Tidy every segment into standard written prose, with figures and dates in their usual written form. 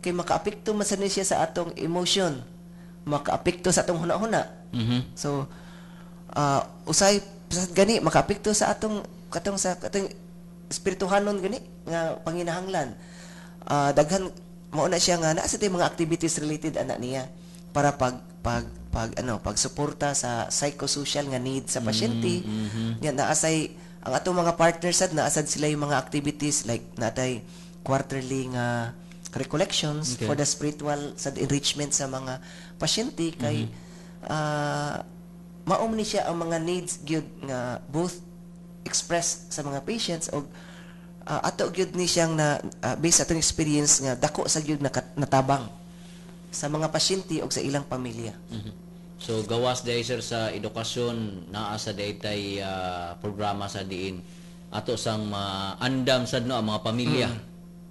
Kay makaapekto man sad ni siya sa atong emotion, makaapekto sa atong huna-huna. So usay sad gani makaapekto sa atong katong sa katong espirituhanon gani nga panginahanglan. Daghan mao na siya nga naa sa tay mga activities related ana niya para pag pag pag ano, pagsuporta sa psychosocial nga needs sa pasyente. Nya naasay ang atong mga partners sad, naa sad sila yung mga activities like natay quarterly nga recollections for the spiritual sad enrichment sa mga pasyente kay mao ni siya ang mga needs gyud nga both express sa mga patients og ato gyud ni siyang na based sa atong experience nga dako sa gyud natabang sa mga pasyente og sa ilang pamilya. So gawas diay, sir, sa edukasyon, naa sa diay tay programa sa diin ato sang maandam sad, no, ang mga pamilya,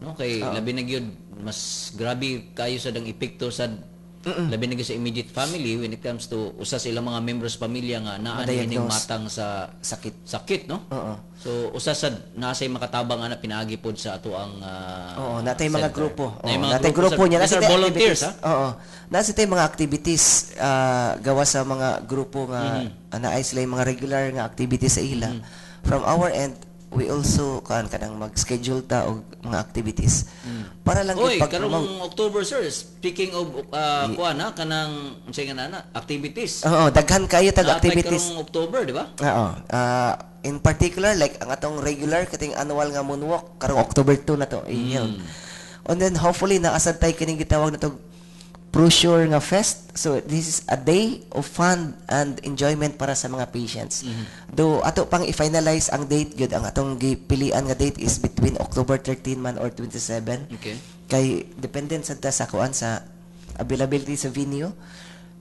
no, kay labi na gyud mas grabe kayo sad ang epekto sad, labi na gyud sa immediate family when it comes to usa sa ilang mga membros pamilya nga naa ni ining ma-diagnose. Matang sa sakit. Sakit, no? Oo. So usa sad naasay makatabang ana pinaagi pod sa ato ang Oo, natay mga center. grupo. Naay Oo, mga natay grupo sir. niya. These Nasa are tay volunteers, activities. Ha? Oo. Nasa tay mga activities gawa sa mga grupo nga naay sila yung mga regular nga activities sa ila. From our end, we also kan kanang mag-schedule ta og mga activities para lang Oy, ipag-promote. Karong October, sir, speaking of kuan ha, kanang unsay nga nana, activities. Oo, daghan kayo tag Naa tay activities. Karong October, di ba? Oo. In particular, like ang atong regular kating annual nga moonwalk karong October 2 na to i-held. And then hopefully naasad tay kining gitawag na to Prosure nga fest. So this is a day of fun and enjoyment para sa mga patients. Though ato pang i-finalize ang date gyud, ang atong gipilian nga date is between October 13 man or 27. Kay dependent sad ta sa kuan, sa availability sa venue.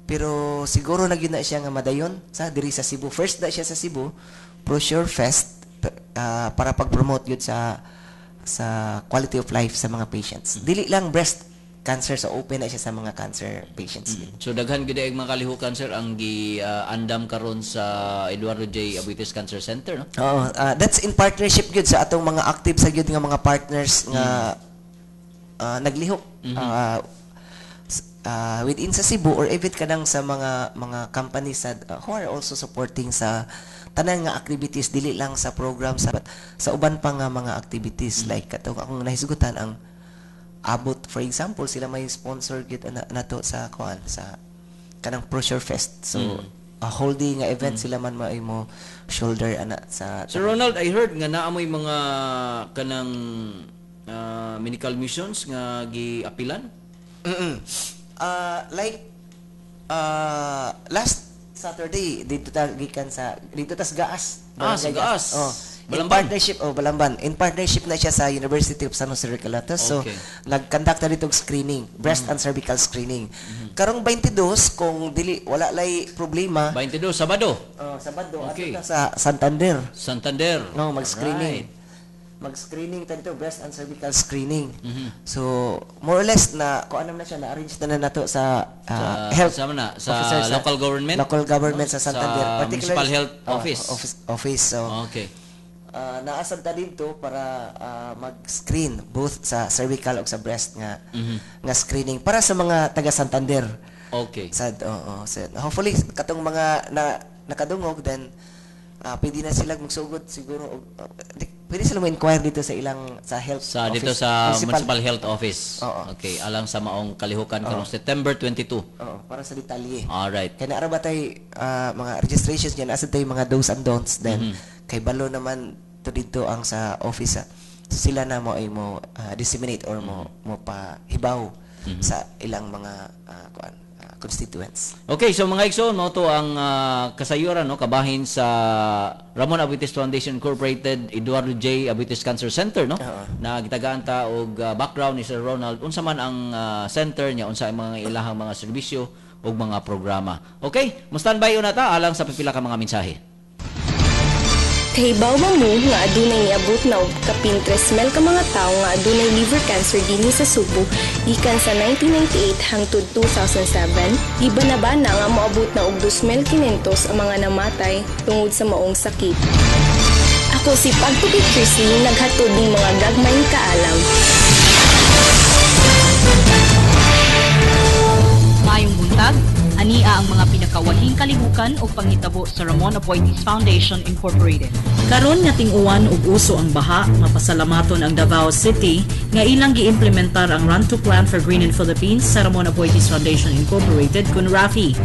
Pero siguro na gyud na siya nga madayon sa diri sa Cebu. First na siya sa Cebu, Prosure Fest para pag-promote gyud sa quality of life sa mga patients. Dili lang breast cancer, so open na siya sa mga cancer patients din. So daghan gyud ay mga kalihukan, sir, ang gi-andam karon sa Eduardo J. Aboitiz Cancer Center, no? Oo, that's in partnership gyud sa atong mga active sa gyud nga mga partners nga naglihok within sa Cebu or even kanang sa mga companies sa who are also supporting sa tanan nga activities, dili lang sa program sa but sa uban pa nga mga activities like katong akong nahisgutan, ang Abot, for example. Sila may sponsor gyud na, nato sa kuan, sa kanang Prosure Fest. So a whole day nga event, sila man maoy mo shoulder ana sa Sir Ronald, I heard nga naa moy mga kanang medical missions nga gi-apilan. Like last Saturday dito ta gikan sa dito tas Gaas. Ah, sa Barangay. Gaas. Oh. In Balamban. partnership, oh, Balamban. In partnership na siya sa University of San Jose Recoletos. So nag-conduct na dito og screening, breast and cervical screening. Karong 22, kung dili wala lay problema, 22, Sabado. Oh, Sabado, ato ta sa Santander. Santander. No, mag-screening. Mag-screening ta dito, breast and cervical screening. So, more or less na kung ano na siya, na-arrange na na nato sa Sa, health sa, na, sa officer local government? Local government sa Sa Santander. Municipal Health Oh, Office. Office, office. So, naasad ta dito para mag-screen both sa cervical ug sa breast nga nga screening para sa mga taga Santander. Sad, oo. So, hopefully katong mga na nakadungog then pwede na sila magsugod siguro og pwede sila mo-inquire dito sa ilang sa health Sa dito office. sa Municipal Health Office. Oo. Okay, alang sa maong kalihukan karong September 22. Oo, para sa detalye. Kaya naara ba tay mga registrations niya, nasa tay mga do's and don'ts then kay balo naman to dito ang sa office ah. So sila na mo ay mo disseminate or mo mo pahibaw sa ilang mga kuan, constituents. Okay, so mga igsoon, mao to ang kasayuran, no, kabahin sa Ramon Aboitiz Foundation Incorporated Eduardo J. Aboitiz Cancer Center, no? Oo. Na gitagaan ta og background ni Sir Ronald, unsa man ang center niya, unsa ang mga ilahang mga serbisyo ug mga programa. Okay, mo standby una ta alang sa pipila ka mga mensahe. Kahibaw ba mo nga adunay niabot na og kapin 3,000 ka mga tawo nga adunay liver cancer dinhi sa Sugbo gikan sa 1998 hangtod 2007? Iba na ba na nga moabot na og 2,500 ang mga namatay tungod sa maong sakit? Ako si Pagtuki Chrislyn, naghatod ning mga gagmayng kaalam. kalihukan ug panghitabo sa Ramon Aboitiz Foundation Incorporated. Karon nga ting-uwan ug uso ang baha, mapasalamaton ang Davao City nga ilang giimplementar ang Run to Plan for Green in Philippines sa Ramon Aboitiz Foundation Incorporated kun RAFI.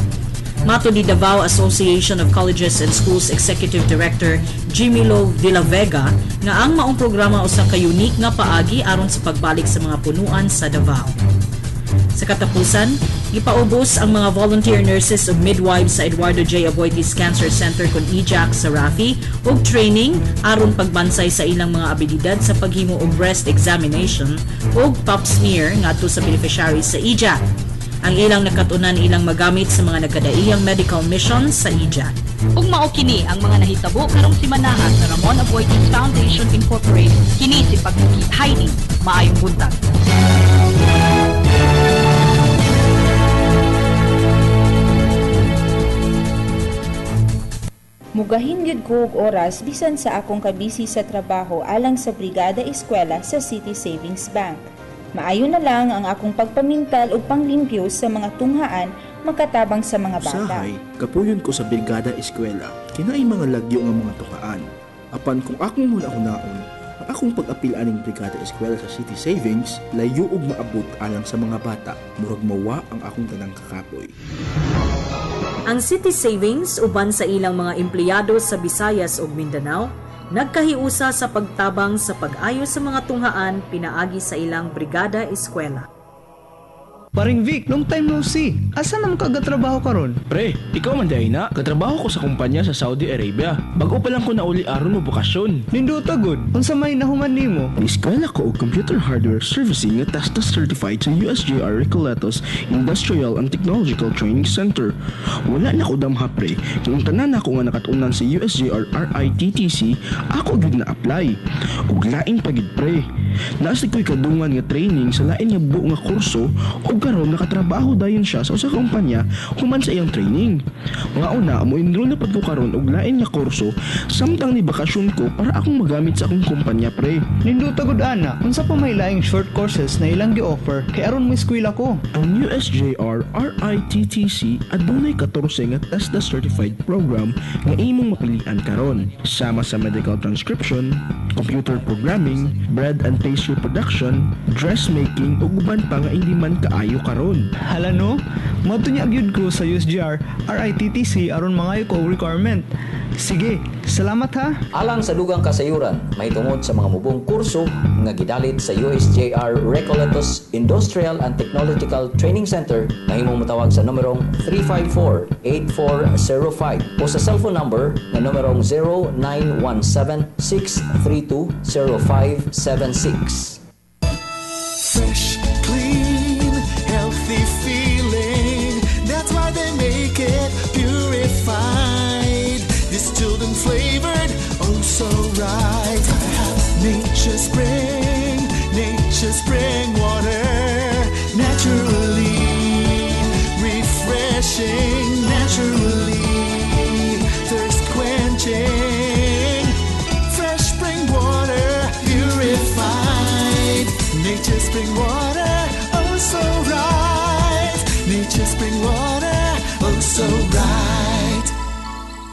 Mato ni Davao Association of Colleges and Schools Executive Director Jimmy Lo de la Vega nga ang maong programa usa ka unique nga paagi aron sa pagbalik sa mga punuan sa Davao. Sa katapusan, gipaubos ang mga volunteer nurses ug midwives sa Eduardo J. Aboitiz Cancer Center kon EJAC sa RAFI og training aron pagbansay sa ilang mga abilidad sa paghimo og breast examination ug pap smear ngadto sa beneficiaries sa EJAC. Ang ilang nakatunan ilang magamit sa mga nagkadaiyang medical mission sa EJAC. Ug mao kini ang mga nahitabo karong simanaha sa Ramon Aboitiz Foundation Incorporated. Kini si Pagtuki Heidi. Maayong buntag. Mugahin gyud ko og oras bisan sa akong kabisi sa trabaho alang sa Brigada Eskwela sa City Savings Bank. Maayo na lang ang akong pagpamintal ug panglimpyo sa mga tunghaan makatabang sa mga bata. Usahay, kapuyon ko sa Brigada Eskwela, kinaay mga lagyo nga mga tukaan. Apan kung akong huna-hunaon, ang akong pag-apil aning Brigada Eskwela sa City Savings, layo og maabot alang sa mga bata, murag mawa ang akong tanang kakapoy. Ang City Savings uban sa ilang mga empleyado sa Visayas ug Mindanao nagkahiusa sa pagtabang sa pag-ayo sa mga tunghaan pinaagi sa ilang Brigada Eskwela. Paring Vic, long time no see. Asa naman ka trabaho karon? Pre, ikaw man diay na, katrabaho ko sa kumpanya sa Saudi Arabia. Bago pa lang ko nauli aron mo bokasyon. Nindota gud. Unsa may nahuman nimo? Eskwela ko og computer hardware servicing nga TESDA certified sa USJR Recoletos Industrial and Technological Training Center. Wala na ko damha, pre. Kung tanan ako nga nakatunan sa USJR RITTC, ako gyud na apply. Ug lain pa gid, pre. Naa ko'y kadungan nga training sa lain nga buo nga kurso ug karon nakatrabaho dayon siya sa usa ka kumpanya human sa iyang training. Mga una mo enroll na pud ko karon og lain nga kurso samtang ni bakasyon ko para akong magamit sa akong kumpanya, pre. Nindota gud ana. Unsa pa may laing short courses na ilang gi-offer kay aron mo eskwela ko? Ang USJR RITTC adunay 14 nga TESDA certified program nga imong mapilian karon sama sa medical transcription, computer programming, bread and pastry production, dressmaking ug uban pa nga hindi man kaayo karon. Hala no, moadto nya gyud ko sa USJR RITTC aron mangayo ko og requirement. Sige, salamat ha. Alang sa dugang kasayuran, mahitungod sa mga mubong kurso nga gidalit sa USJR Recoletos Industrial and Technological Training Center, mahimong motawag sa numerong 354-8405 o sa cellphone number nga numerong 0917-632-0576. Fresh, clean, healthy feeling. That's why they make it purified, distilled and flavored, oh so right. Nature Spring, Nature Spring water, naturally refreshing, naturally thirst quenching. Fresh spring water, purified. Nature Spring water, oh so right. Nature Spring water, oh so right.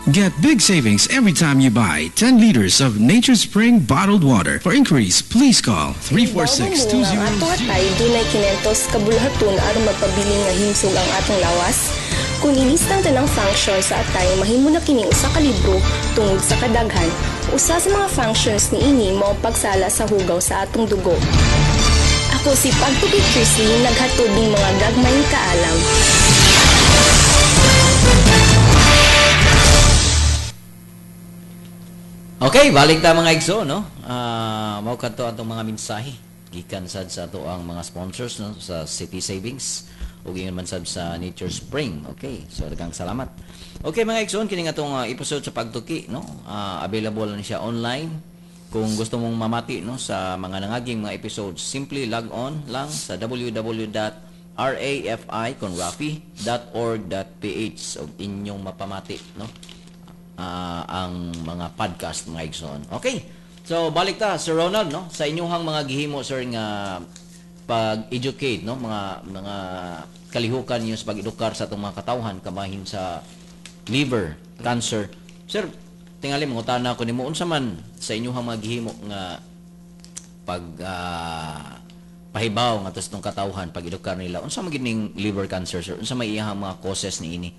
Get big savings every time you buy 10 liters of Nature Spring bottled water. For inquiries, please call 346 Ang atong atay dunay 500 ka buluhaton aron magpabilin nga himsog ang atong lawas. Kung ilista ang tanang function sa atay, mahimo na kining usa ka libro tungod sa kadaghan. Usa sa mga functions niini mao ang pagsala sa hugaw sa atong dugo. Ako si Pagtuki Chrisley, naghatod ning mga gagmayng kaalam. Okay, balik ta mga igso, no? Mao kadto atong mga mensahe gikan sad sa ato ang mga sponsors, no, sa City Savings ug ingon man sad sa Nature Spring. Okay, so daghang salamat. Okay mga igsoon, kini nga atong episode sa Pagtuki, no? Available na siya online. Kung gusto mong mamati, no, sa mga nangaging mga episodes, simply log on lang sa www.rafi.org.ph ug inyong mapamati, no, ang mga podcast mga igsoon. Okay. So balik ta Sir Ronald, no, sa inyong mga gihimo, sir, nga pag-educate, no, mga kalihukan niyo sa pag-edukar sa atong mga katawhan kamahin sa liver cancer. Sir, tingali mangutana ko nimo, unsa man sa inyong mga gihimo nga pag pahibaw nga tong katawhan, pag edukar nila, unsa man gyud ning liver cancer, sir? Unsa may iyang mga causes niini?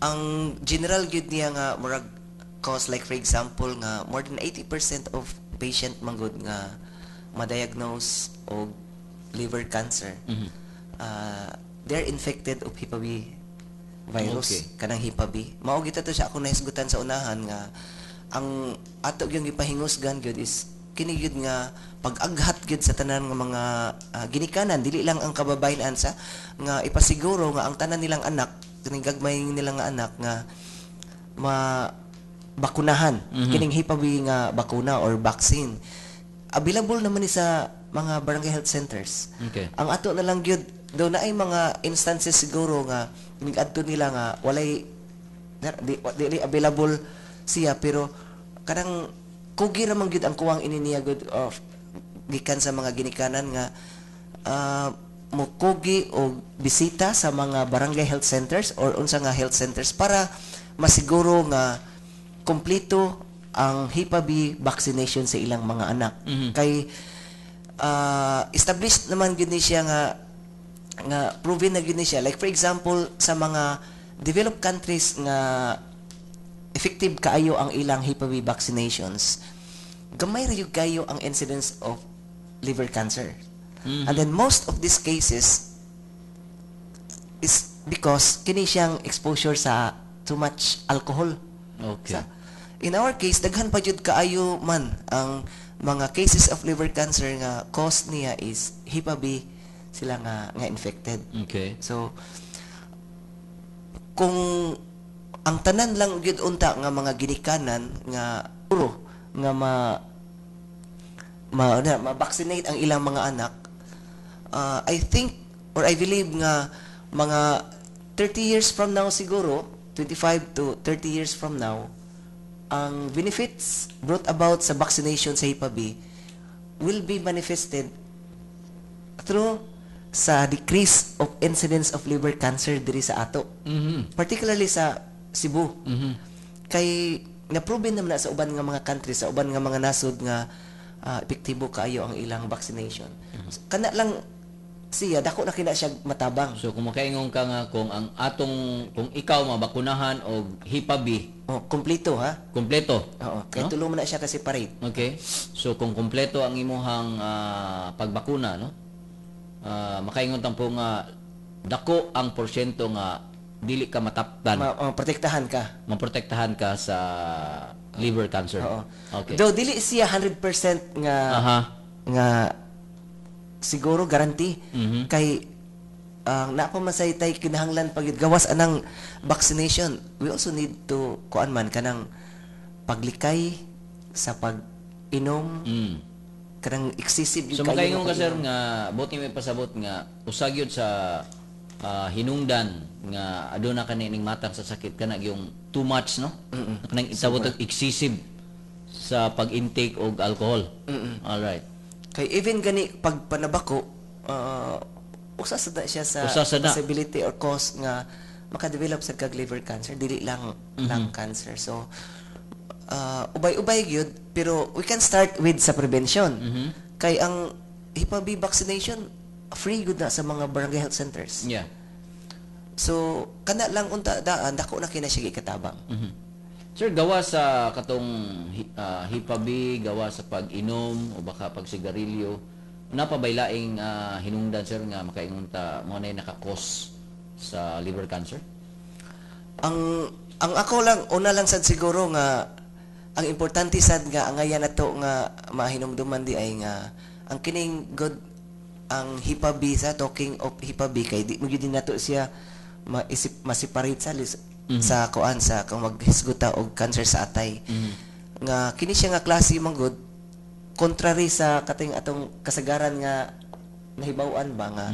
Ang general gyud niya nga murag cause, like for example nga more than 80% of patient manggod nga ma-diagnose og liver cancer, they're infected of Hepa B virus. Kanang Hepa B, mao gyud to siya akong nahisgutan sa unahan nga ang ato gyud gipahingusgan gyud is kini gyud nga pag-aghat gyud sa tanan nga mga ginikanan, dili lang ang kababayen-an, sa nga ipasiguro nga ang tanan nilang anak, kining gagmay nilang nga anak, nga ma bakunahan kining Hepa B nga bakuna or vaccine. Available naman ni sa mga barangay health centers. Ang ato na lang gyud do na ay mga instances siguro nga migadto nila nga walay di available siya, pero kanang kugi ra man gyud ang kuwang ini niya gud of gikan sa mga ginikanan nga mokugi og bisita sa mga barangay health centers or unsa nga health centers para masiguro nga kompleto ang Hepa B vaccination sa ilang mga anak. Kay established naman gyud ni siya nga nga proven na gyud ni siya. Like for example, sa mga developed countries nga effective kaayo ang ilang Hepa B vaccinations, gamay ra gyud kayo ang incidence of liver cancer. And then most of these cases is because kini siyang exposure sa too much alcohol. In our case, daghan pa jud kaayo man ang mga cases of liver cancer nga cause niya is Hepa B sila nga nga infected. So kung ang tanan lang gyud unta nga mga ginikanan nga puro nga ma ma na, ma-vaccinate ang ilang mga anak, I think or I believe nga mga 30 years from now siguro, 25 to 30 years from now, ang benefits brought about sa vaccination sa Hepa B will be manifested through sa decrease of incidence of liver cancer diri sa ato. Particularly sa Cebu. Kay na-proven naman na sa uban nga mga countries, sa uban nga mga nasod nga epektibo kaayo ang ilang vaccination. So, kana lang siya, dako na kina siya matabang. So kung makaingon ka nga kung ang atong kung ikaw mabakunahan og Hepa B, Oh, kompleto ha. Kompleto. Oo, kay No? tulo man na siya kasi separate. Okay. So kung kompleto ang imuhang pagbakuna, no? Makaingon tampo nga dako ang porsyento nga dili ka mataptan. Oh, protektahan ka. Maprotektahan ka sa liver cancer. Oo. Okay. Though dili siya 100% nga nga siguro guarantee kay ang naa pa man say tay kinahanglan pag gawas anang vaccination, we also need to kuan man kanang paglikay sa pag-inom, kanang excessive So gyud kayo makaingon nga ka, sir, pag-inom. Nga buti may pasabot nga usa gyud sa hinungdan nga aduna kani ning matang sa sakit kana yung too much, no? Kanang itawag og excessive sa pag-intake og alcohol. All right. Kay even gani pag panabako, usa sa na siya sa Usa sa na. possibility or cause nga makadevelop sa kag liver cancer, dili lang lung cancer. So ubay-ubay gyud, pero we can start with sa prevention. Kay ang Hepa B vaccination free gud na sa mga barangay health centers. So kana lang unta daan, dako na kina siya gikatabang. Sir, gawa sa katong Hepa B, gawa sa pag-inom o baka pagsigarilyo, naa pa bay laing hinungdan, sir, nga makaingon ta mo na naka-cause sa liver cancer? Ang ako lang, una lang sad siguro nga ang importante sad nga angayan nato nga mahinumduman di ay nga ang kining good ang Hepa B, sa talking of Hepa B, kay di mo gyud nato siya maisip ma-separate sa sa kuan sa kung maghisguta og cancer sa atay, nga kini siya nga klase man gud, contrary sa kating atong kasagaran nga nahibaw-an ba nga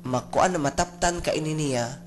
makuan na mataptan ka ini niya.